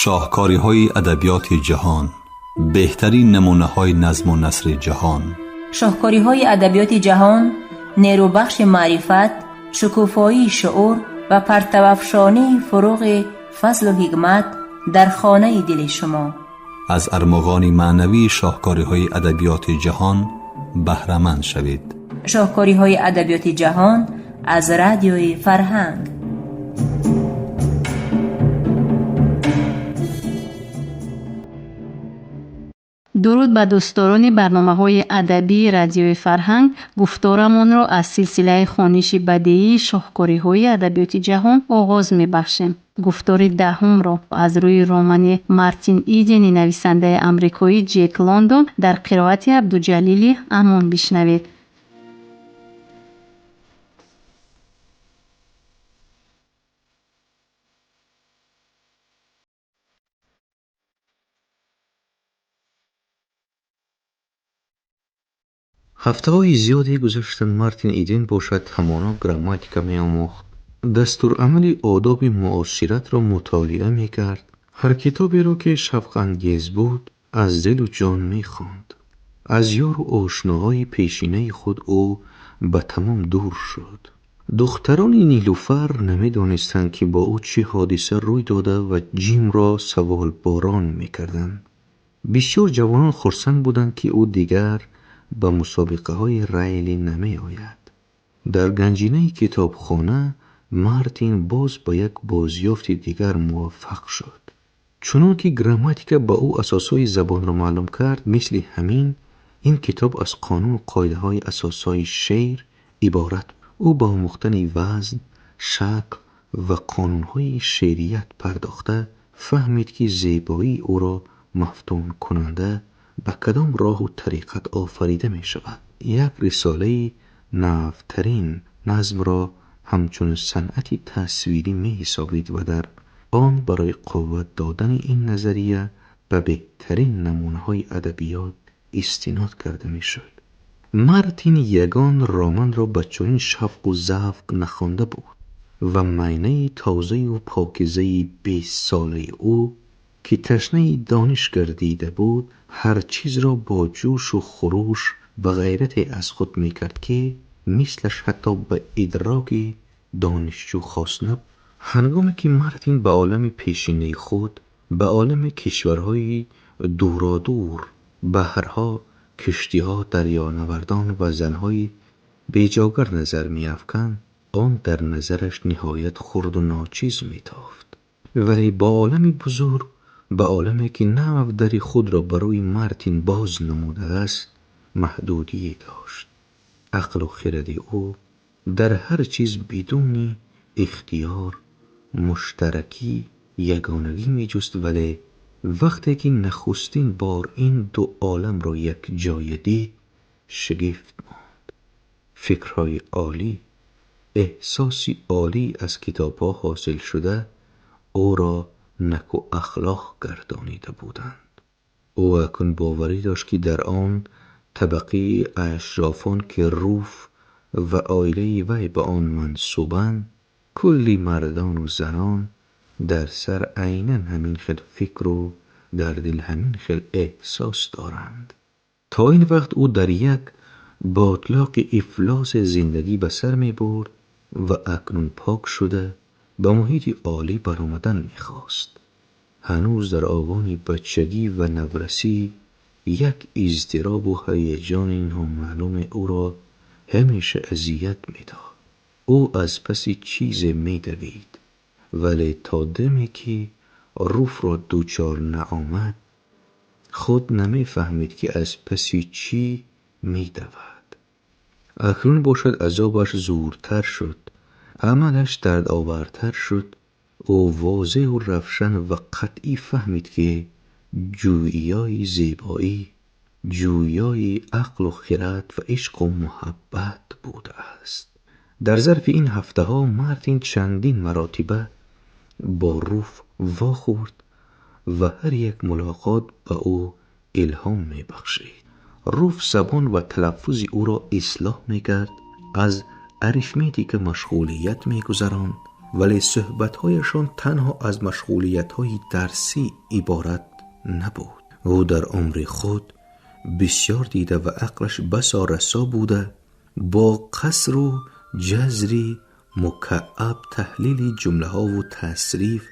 Шоҳкориҳои адабиёти ҷаҳон, беҳтарин намунаҳои назму насри ҷаҳон. Шоҳкориҳои адабиёти ҷаҳон нерӯбахши маърифат, шукуфоии шуур ва партавафшонии фуруғи фазлу ҳикмат дар хонаи дили шумо. Аз армуғони маънавии шоҳкориҳои адабиёти ҷаҳон баҳраманд шавед. Шоҳкориҳои адабиёти ҷаҳон аз Радиои Фарҳанг. Дуруд ба дӯстдорони барномаҳои адабии Радиои Фарҳанг. Гуфторамонро аз силсилаи хониши бадеии шоҳкориҳои адабиёти ҷаҳон оғоз мебахшем. Гуфтори даҳумро аз рӯи романи Мартин Идени нависандаи амрикоӣ Ҷек Лондон дар қироати Абдуҷалили Амон бишнавед. Ҳафтаҳои зиёде гузаштанд. Мартин Иден бошад, ҳамоно грамматика меомӯхт, дастурамали одоби муоширатро мутолиа мекард, ҳар китоберо, ки шавқангез буд, аз дилу ҷон мехонд. Аз ёру ошноҳои пешинаи худ ӯ ба тамом дур шуд. Духтарони Нилуфар намедонистанд, ки бо ӯ чӣ ҳодиса рӯй дода ва Ҷимро саволборон мекарданд. Бисёр ҷавонон хурсанд буданд, ки ӯ дигар ба мусобиқаҳои Райли намеояд. Дар ганҷинаи китобхона Мартин боз ба як бозёфти дигар муваффақ шуд. Чунон ки грамматика ба ӯ асосҳои забонро маълум кард, мисли ҳамин ин китоб аз қонуну қоидаҳои асосҳои шеър иборат. Ӯ ба омӯхтани вазн, шакл ва қонунҳои шеърият пардохта, фаҳмид, ки зебоии ӯро мафтункунанда ба кадом роҳу тариқат офарида мешавад. Як рисолаи навтарин назмро ҳамчун санъати тасвирӣ меҳисобид ва дар он барои қувват додани ин назария ба беҳтарин намунаҳои адабиёт истинод карда мешуд. Мартин ягон романро ба чунин шавқу завқ нахонда буд ва майнаи тозаю покизаи бистсолаи ӯ, ки ташнаи дониш гардида буд, ҳар чизро бо ҷӯшу хуруш ва ғайрате аз худ мекард, ки мислаш ҳатто ба идроки донишҷӯ хос набуд. Ҳангоме ки Мартин ба олами пешинаи худ, ба олами кишварҳои дуродур, баҳрҳо, киштиҳо, дарёнавардон ва занҳои беҷогар назар меафканд, он дар назараш ниҳоят хурду ночиз метофт. Вале ба олами бузург, ба оламе, ки нав дари худро ба рӯи Мартин боз намудааст, маҳдудие дошт. Ақлу хиради ӯ дар ҳар чиз бидуни ихтиёр муштаракӣ, ягонагӣ меҷуст, вале вақте ки нахустин бор ин ду оламро якҷоя дид, шигифт монд. Фикрҳои олӣ, эҳсоси олӣ аз китобҳо ҳосилшуда ӯро накуахлоқ гардонида буданд. Ӯ акнун боварӣ дошт, ки дар он табақаи ашрофон, ки Руф ва оилаи вай ба он мансубанд, кулли мардону занон дар сар айнан ҳамин хел фикру дар дил ҳамин хел эҳсос доранд. То ин вақт ӯ дар як ботлоқи ифлоси зиндагӣ ба сар мебурд ва акнун пок шуда ба муҳити олӣ баромадан мехост. Ҳанӯз дар овони бачагӣ ва наврасӣ як изтиробу ҳаяҷони номаълуме ӯро ҳамеша азият медод. Ӯ аз паси чизе медавид, вале то даме ки Руфро дучор наомад, худ намефаҳмид, ки аз паси чӣ медавад. Акнун бошад, азобаш зӯртар шуд, амалаш дардовартар шуд. Ӯ возеҳу равшан ва қатъӣ фаҳмид, ки ҷӯёи зебоӣ, ҷӯёи ақлу хирад ва ишқу муҳаббат будааст. Дар зарфи ин ҳафтаҳо Мартин чандин маротиба бо Руф вохӯрд ва ҳар як мулоқот ба ӯ илҳом мебахшид. Руф забон ва талаффузи ӯро ислоҳ мекард, аз арифметика машғулият мегузаронд. Вале суҳбатҳояшон танҳо аз машғулиятҳои дарсӣ иборат набуд. Ӯ дар умри худ бисёр дида ва ақлаш басо расо буда, бо қасру ҷазри мукааб, таҳлили ҷумлаҳову тасриф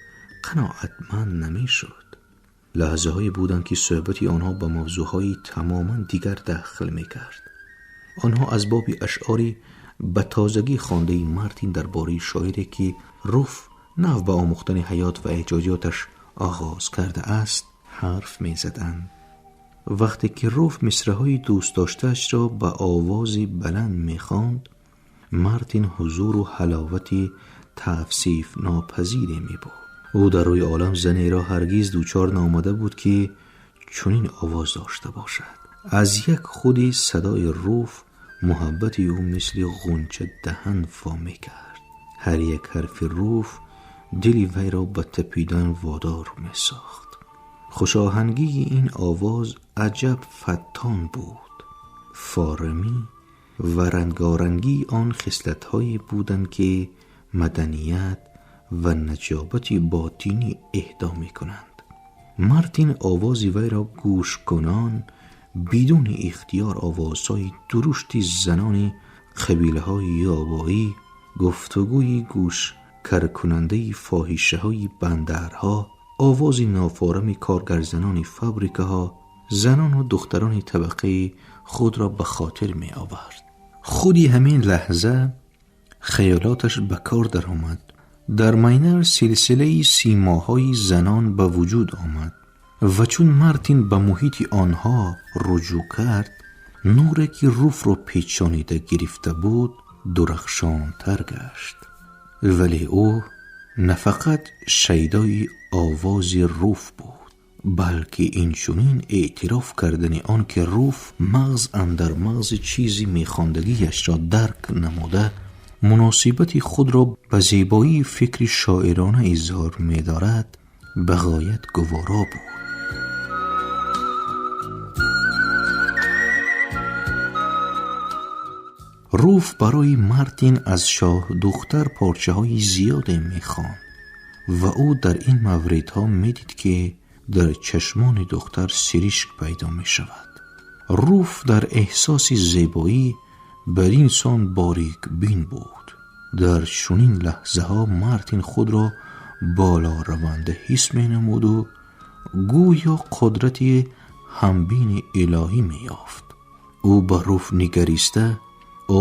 қаноатманд намешуд. Лаҳзаҳое буданд, ки суҳбати онҳо ба мавзӯъҳои тамоман дигар дахл мекард. Онҳо аз боби ашъори ба тозагӣ хондаи Мартин дар бораи шоире, ки Руф нав ба омӯхтани ҳаёт ва эҷодиёташ оғоз кардааст, ҳарф мезаданд. Вақте ки Руф мисраҳои дӯстдоштаашро ба овози баланд мехонд, Мартин ҳузуру ҳаловати тавсифнопазире мебурд. Ӯ дар рӯи олам занеро ҳаргиз дучор наомада буд, ки чунин овоз дошта бошад. Аз як худи садои Руф муҳаббати ӯ мисли ғунча даҳан во мекард. Ҳар як ҳарфи Руф дили вайро ба тапидан водор месохт. Хушоҳангии ин овоз аҷаб фаттон буд. Форамӣ ва рангорангии он хислатҳое буданд, ки маданият ва наҷобати ботинӣ эҳдо мекунанд. Мартин овози вайро гӯшкунон бидуни ихтиёр овозҳои дурушти занони қабилаҳои ёбоӣ, гуфтугӯи гӯшкаркунандаи фоҳишаҳои бандарҳо, овози нофорами коргарзанони фабрикаҳо, занону духтарони табақаи худро ба хотир меовард. Худи ҳамин лаҳза хаёлоташ ба кор даромад. Дар Майнер силсилаи симоҳои занон ба вуҷуд омад ва чун Мартин ба муҳити онҳо руҷӯъ кард, нуре, ки Руфро печонида гирифта буд, дурахшонтар гашт. Вале ӯ на фақат шайдои овози Руф буд, балки инчунин эътироф кардани он, ки Руф мағз андар мағзи чизи мехондагиашро дарк намуда, муносибати худро ба зебоии фикри шоирона изҳор медорад, ба ғоят гуворо буд. Руф барои Мартин аз Шоҳдухтар порчаҳои зиёде мехонд ва ӯ дар ин мавридҳо медид, ки дар чашмони духтар сиришк пайдо мешавад. Руф дар эҳсоси зебоӣ бар ин сон борикбин буд. Дар чунин лаҳзаҳо Мартин худро болораванда ҳис менамуду гӯё қудрати ҳамбини илоҳӣ меёфт. Ӯ ба Руф нигариста,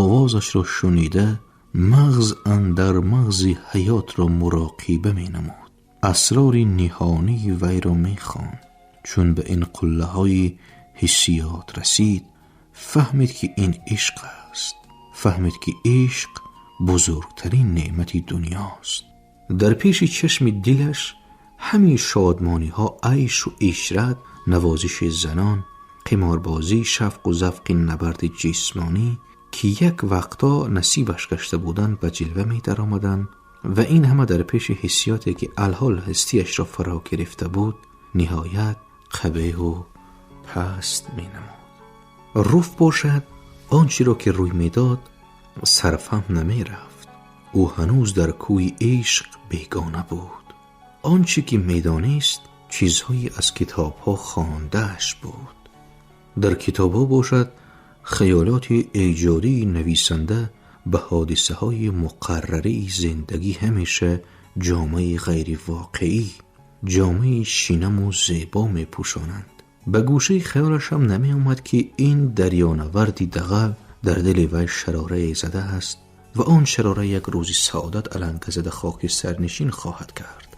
овозашро шунида, мағз андар мағзи ҳаётро муроқиба менамуд, асрори ниҳонии вайро мехонд. Чун ба ин қуллаҳои ҳиссиёт расид, фаҳмид, ки ин ишқ аст, фаҳмид, ки ишқ бузургтарин неъмати дунёст. Дар пеши чашми дилаш ҳамин шодмониҳо, айшу ишрат, навозиши занон, қиморбозӣ, шавқу завқи набарди ҷисмонӣ, ки як вақтҳо насибаш гашта буданд, ба ҷилва медаромаданд ва ин ҳама дар пеши ҳиссиёте, ки алҳол ҳастиашро фаро гирифта буд, ниҳоят қабеҳу паст менамуд. Руф бошад, он чиро ки рӯй медод, сарфаҳм намерафт. Ӯ ҳанӯз дар кӯи ишқ бегона буд. Он чӣ ки медонист, чизҳое аз китобҳо хондааш буд. Дар китобҳо бошад, хаёлоти эҷодии нависанда ба ҳодисаҳои муқаррарии зиндагӣ ҳамеша ҷомаи ғайривоқеӣ, ҷомаи шинаму зебо мепӯшонанд. Ба гӯшаи хаёлаш ҳам намеомад, ки ин дарёнаварди дағал дар дили вай шарорае задааст ва он шарора як рӯзи саодат аланга зада хоки сарнишин хоҳад кард.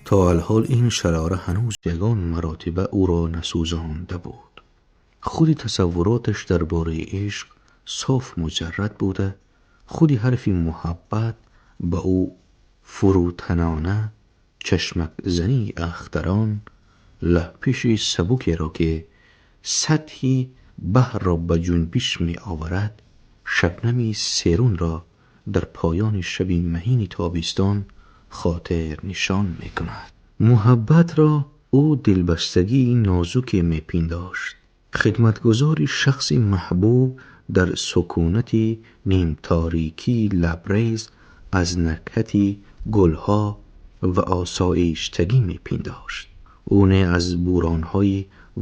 То алҳол ин шарора ҳанӯз ягон маротиба ӯро насӯзонда буд. Худи тасаввуроташ дар бораи ишқ соф муҷаррад буда, худи ҳарфи муҳаббат ба ӯ фурӯтанона чашмакзании ахтарон, лаҳпиши сабукеро, ки сатҳи баҳрро ба ҷунбиш меоварад, шабнами серунро дар поёни шаби маҳини тобистон хотирнишон мекунад. Муҳаббатро ӯ дилбастагии нозуке мепиндошт. Хидматгузори шахси маҳбуб дар сукунати нимторикии лабрез аз накҳати гулҳо ва осоиштагӣ мепиндошт. Ӯ не аз буронҳои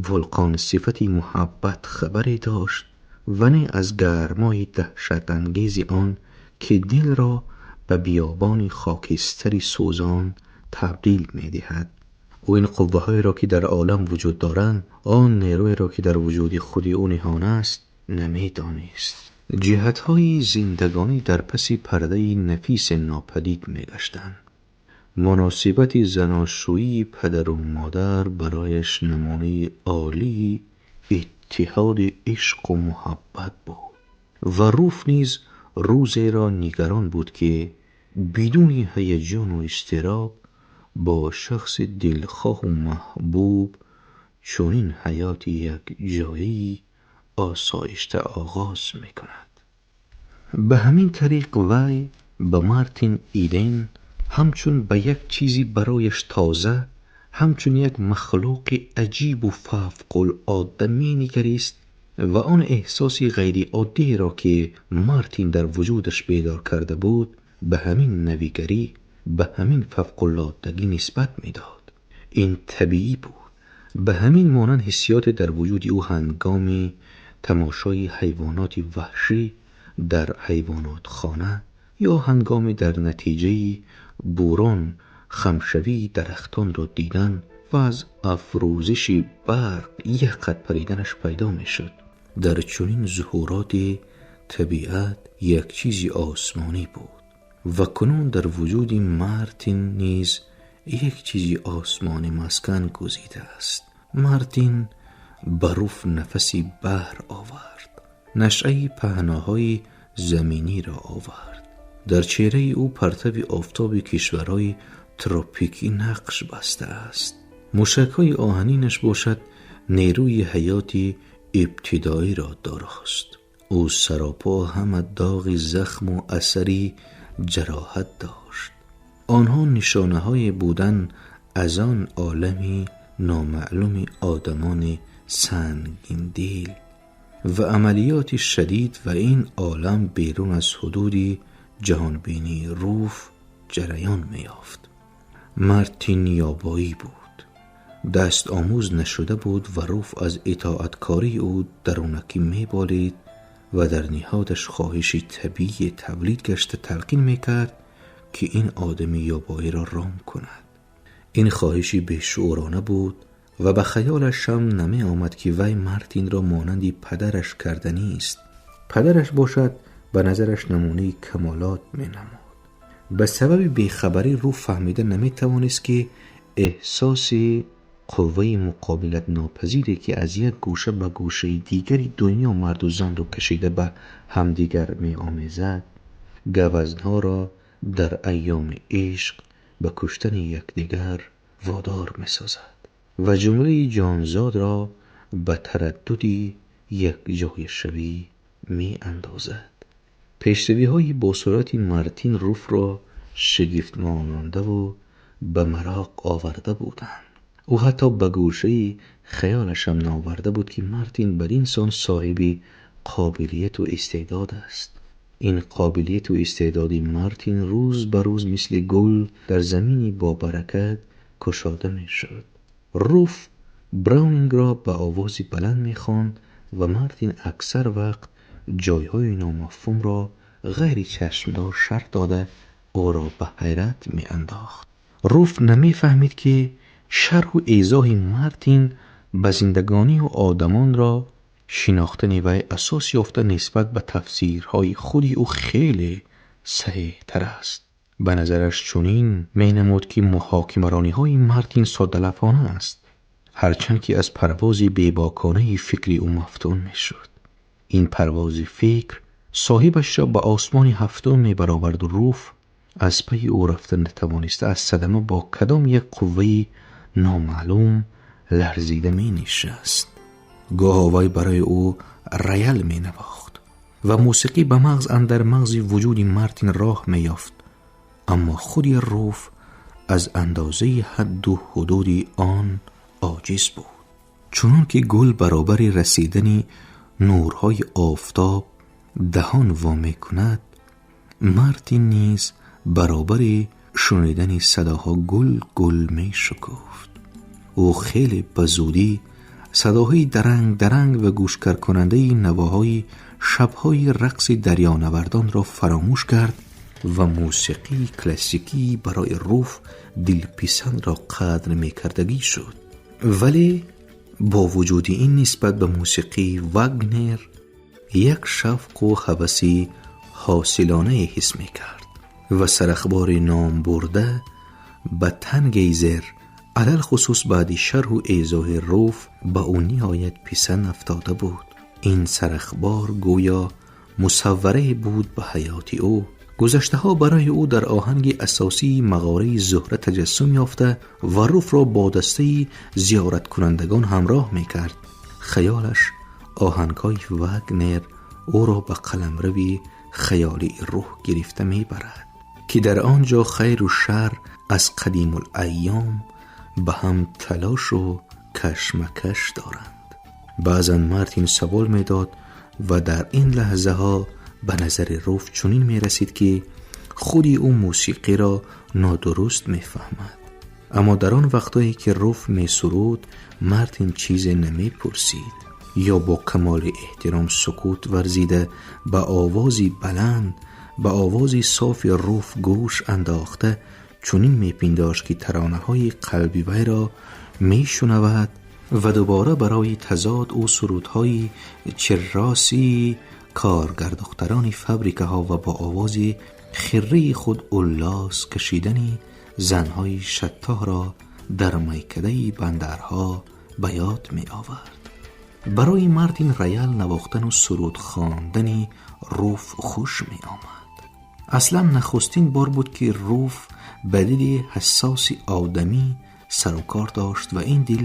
вулқонсифати муҳаббат хабаре дошт ва не аз гармои даҳшатангези он, ки дилро ба биёбони хокистари сӯзон табдил медиҳад. Ӯ ин қувваҳоеро, ки дар олам вуҷуд доранд, он нерӯеро, ки дар вуҷуди худи ӯ ниҳон аст, намедонист. Ҷиҳатҳои зиндагонӣ дар паси пардаи нафисе нопадид мегаштанд. Муносибати заношӯии падару модар барояш намунаи олии иттиҳоди ишқу муҳаббат буд ва Руф низ рӯзеро нигарон буд, ки бидуни ҳаяҷону изтироб бо шахси дилхоҳу маҳбуб чунин ҳаёти якҷояи осоишта оғоз мекунад. Ба ҳамин тариқ вай ба Мартин Иден ҳамчун ба як чизи барояш тоза, ҳамчун як махлуқи аҷибу фавқулодда менигарист ва он эҳсоси ғайриоддиеро, ки Мартин дар вуҷудаш бедор карда буд, ба ҳамин навигарӣ, ба ҳамин фавқулоддагӣ нисбат медод. Ин табиӣ буд. Ба ҳамин монанд ҳиссиёте дар вуҷуди ӯ ҳангоми тамошои ҳайвоноти ваҳшӣ дар ҳайвонотхона ё ҳангоми дар натиҷаи бурон хамшавии дарахтонро дидан ва аз афрӯзиши барқ як қад париданаш пайдо мешуд. Дар чунин зуҳуроти табиат як чизи осмонӣ буд ва кунун дар вуҷуди Мартин низ як чизи осмонӣ маскан гузидааст. Мартин ба Руф нафаси баҳр овард, нашъаи паҳноҳои заминиро овард. Дар чеҳраи ӯ партави офтоби кишварҳои тропикӣ нақш бастааст. Мушакҳои оҳанинаш бошад, нерӯи ҳаёти ибтидоиро дорост. Ӯ саропо ҳама доғи захму асари ҷароҳат дошт. Онҳо нишонаҳое буданд аз он олами номаълуми одамони сангиндил ва амалиёти шадид ва ин олам берун аз ҳудуди ҷаҳонбинии Руф ҷараён меёфт. Мартин ёбоӣ буд, дастомӯз нашуда буд ва Руф аз итоаткории ӯ дарунакӣ меболид ва дар ниҳодаш хоҳиши табиие тавлид гашта талқин мекард, ки ин одами ёбоиро ром кунад. Ин хоҳиши бешуурона буд ва ба хаёлаш ҳам намеомад, ки вай Мартинро монанди падараш карданист. Падараш бошад, ба назараш намунаи камолот менамуд. Ба сабаби бехабарӣ Руф фаҳмида наметавонист, ки эҳсоси қувваи муқобилатнопазире, ки аз як гӯша ба гӯшаи дигари дунё марду занро кашида ба ҳамдигар меомезад, гавазнҳоро дар айёми ишқ ба куштани якдигар водор месозад ва ҷумлаи ҷонзодро ба тараддуди якҷояшавӣ меандозад. Пешравиҳои босуръати Мартин Руфро шигифтмондаву ба мароқ оварда буданд. Ӯ ҳатто ба гӯшаи хаёлашам наоварда буд, ки Мартин бадин сон соҳиби қобилияту истеъдод аст. Ин қобилияту истеъдоди Мартин рӯз ба рӯз мисли гул дар замини бобаракат кушода мешуд. Руф Браунингро ба овози баланд мехонд ва Мартин аксар вақт ҷойҳои номафҳумро ғайричашмдор шарҳ дода, ӯро ба ҳайрат меандохт. Руф намефаҳмид, ки шарҳу эзоҳи Мартин ба зиндагонию одамонро шинохтани вай асос ёфта нисбат ба тафсирҳои худи ӯ хеле саҳеҳтар аст. Ба назараш чунин менамуд, ки муҳокимарониҳои Мартин соддалавҳона аст, ҳарчанд ки аз парвози бебоконаи фикри ӯ мафтун мешуд. Ин парвози фикр соҳибашро ба осмони ҳафтум мебароварду Руф аз пайи ӯ рафта натавониста аз садама бо кадом як қувваи номаълум ларзида менишаст. Гоҳо вай барои ӯ роял менавохт ва мусиқӣ ба мағз андар мағзи вуҷуди Мартин роҳ меёфт, аммо худи Руф аз андозаи ҳадду ҳудуди он оҷиз буд. Чунон ки гул баробари расидани нурҳои офтоб даҳон во мекунад, Мартин низ баробари Шунидани садоҳо гул гул мешукуфт. Ӯ хеле ба зудӣ садоҳои даранг даранг ва гӯшкаркунандаи навоҳои шабҳои рақси дарёнавардонро фаромӯш кард ва мусиқии классикӣ барои Руф дилписандро қадр мекардагӣ шуд. Вале бо вуҷуди ин нисбат ба мусиқии Вагнер як шавқу ҳаваси ҳосилонае ҳис мекард ва сарахбори номбурда ба Тангейзер, алалхусус баъди шарҳу эзоҳи Руф, ба ӯ ниҳоят писанд афтода буд. Ин сарахбор гӯё мусавварае буд ба ҳаёти ӯ. Гузаштаҳо барои ӯ дар оҳанги асосии мағораи Зуҳра таҷассум ёфта ва Руфро бо дастаи зиёраткунандагон ҳамроҳ мекард. Хаёлаш оҳангҳои Вагнер ӯро ба қаламрави хаёлии рӯҳ гирифта мебарад, ки дар он ҷо хайру шар аз қадимулайём ба ҳам талошу кашмакаш доранд. Баъзан Мартин савол медод ва дар ин лаҳзаҳо ба назари Руф чунин мерасид, ки худи ӯ мусиқиро нодуруст мефаҳмад. Аммо дар он вақтҳое ки Руф месуруд, Мартин чизе намепурсид ё бо камоли эҳтиром сукут варзида, ба овози баланд, ба овози софи Руф гӯш андохта, чунин мепиндошт, ки таронаҳои қалби вайро мешунавад ва дубора барои тазод ӯ сурудҳои чирроси коргардухтарони фабрикаҳо ва бо овози хирраи худ уллос кашидани занҳои шаттоҳро дар майкадаи бандарҳо ба ёд меовард. Барои Мартин роял навохтану суруд хондани Руф хуш меомад. Аслан нахустин бор буд, ки Руф ба дили ҳассоси одамӣ сарукор дошт ва ин дил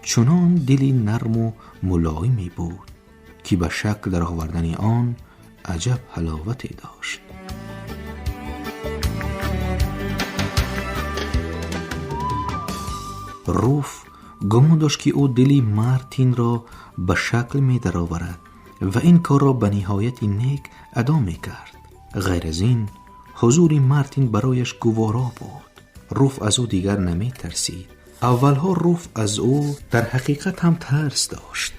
чунон дили нарму мулоиме буд, ки ба шакл даровардани он аҷаб ҳаловате дошт. Руф гумон дошт, ки ӯ дили Мартинро ба шакл медароварад ва ин корро ба ниҳояти нек адо мекард. Ғайр аз ин, ҳузури Мартин барояш гуворо буд. Руф аз ӯ дигар наметарсид. Аввалҳо Руф аз ӯ дар ҳақиқат ҳам тарс дошт.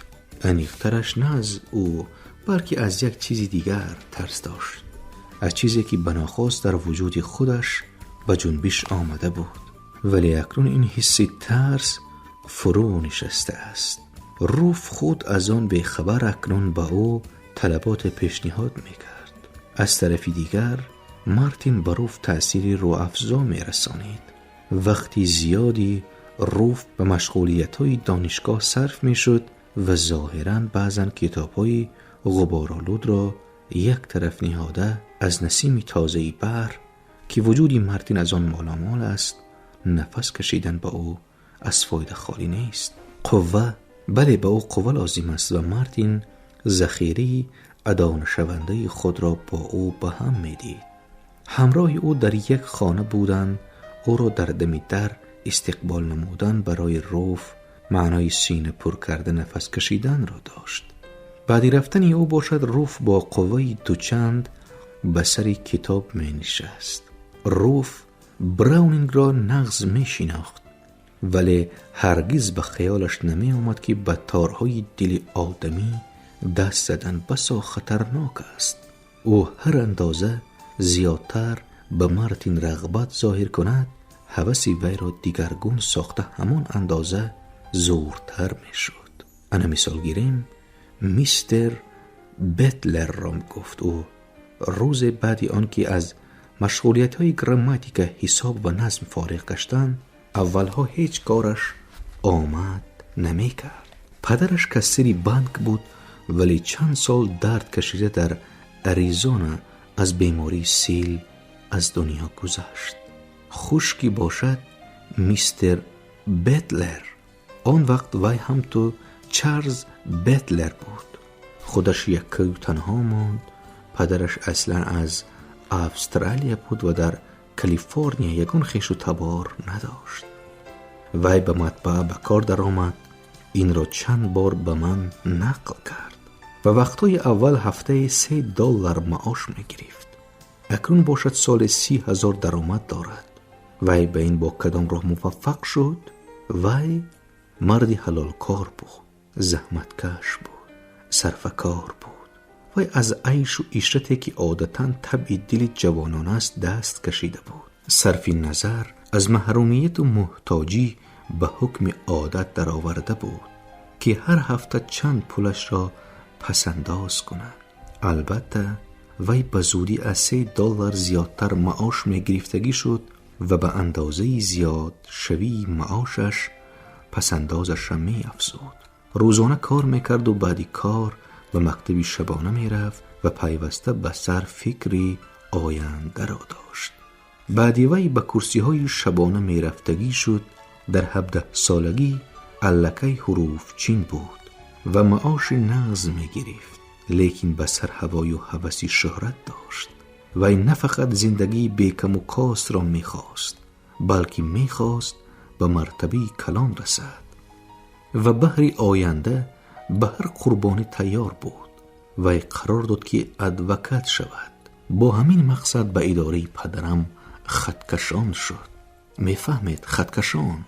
Аниқтараш, на аз ӯ, балки аз як чизи дигар тарс дошт, аз чизе ки банохост дар вуҷуди худаш ба ҷунбиш омада буд. Вале акнун ин ҳисси тарс фурӯ нишастааст. Руф худ аз он бехабар акнун ба ӯ талаботе пешниҳод мекард. Аз тарафи дигар, Мартин ба Руф таъсири рӯҳафзо мерасонид. Вақти зиёди Руф ба машғулиятҳои донишгоҳ сарф мешуд ва зоҳиран баъзан китобҳои ғуборолудро як тараф ниҳода, аз насими тозаи баҳр, ки вуҷуди Мартин аз он моломол аст, нафас кашидан ба ӯ аз фоида холӣ нест. Қувва, бале, ба ӯ қувва лозим аст ва Мартин захираи адонашавандаи худро бо ӯ ба ҳам медид. Ҳамроҳи ӯ дар як хона будан, ӯро дар дами дар истиқбол намудан барои Руф маънои сина пур карда нафас кашиданро дошт. Баъди рафтани ӯ бошад, Руф бо қувваи дучанд ба сари китоб менишаст. Руф Браунингро нағз мешинохт, вале ҳаргиз ба хаёлаш намеомад, ки ба торҳои дили одамӣ даст задан басо хатарнок аст. Ӯ ҳар андоза зиёдтар ба Мартин рағбат зоҳир кунад, ҳаваси вайро дигаргун сохта ҳамон андоза зӯртар мешуд. Ана мисол гирем, мистер Бетлерро, гуфт ӯ рӯзе баъди он ки аз машғулиятҳои грамматика, ҳисоб ва назм фориғ гаштанд. Аввалҳо ҳеҷ кораш омад намекард. Падараш кассири банк буд, вале чанд сол дард кашида дар Аризона аз бемории сил аз дунё гузашт. Хуш ки бошад, мистер Бетлер он вақт вай ҳам ту Чарлз Бетлер буд. Худаш яккаю танҳо монд. Падараш аслан аз Австралия буд ва дар Калифорния ягон хешу табор надошт. Вай ба матбаа ба кор даромад. Инро чанд бор ба ман нақл кард ва вақтҳои аввал ҳафтае 3 доллар маош мегирифт. Акнун бошад, соли 30 000 даромад дорад. Вай ба ин бо кадом роҳ муваффақ шуд? Вай марди ҳалолкор буд, заҳматкаш буд, сарфакор буд. Вай аз айшу ишрате, ки одатан табъи дили ҷавонон аст, даст кашида буд. Сарфи назар аз маҳрумияту муҳтоҷӣ, ба ҳукми одат дароварда буд, ки ҳар ҳафта чанд пулашро пасандоз кунад. Албатта, вай ба зудӣ аз 3 доллар зиёдтар маош мегирифтагӣ шуд ва ба андозаи зиёдшавии маошаш пасандозашра меафзуд. Рӯзона кор мекарду баъди кор ба мактаби шабона мерафт ва пайваста ба сар фикри ояндаро дошт. Баъди вай ба курсиҳои шабона мерафтагӣ шуд. Дар 17-солагӣ аллакай ҳуруфчин буд ва маоши нағз мегирифт, лекин ба сар ҳавою ҳаваси шӯҳрат дошт. Вай на фақат зиндагии бекаму костро мехост, балки мехост ба мартабаи калон расад ва баҳри оянда ба ҳар қурбонӣ тайёр буд. Вай қарор дод, ки адвокат шавад. Бо ҳамин мақсад ба идораи падарам хаткашон шуд. Мефаҳмед, хаткашон.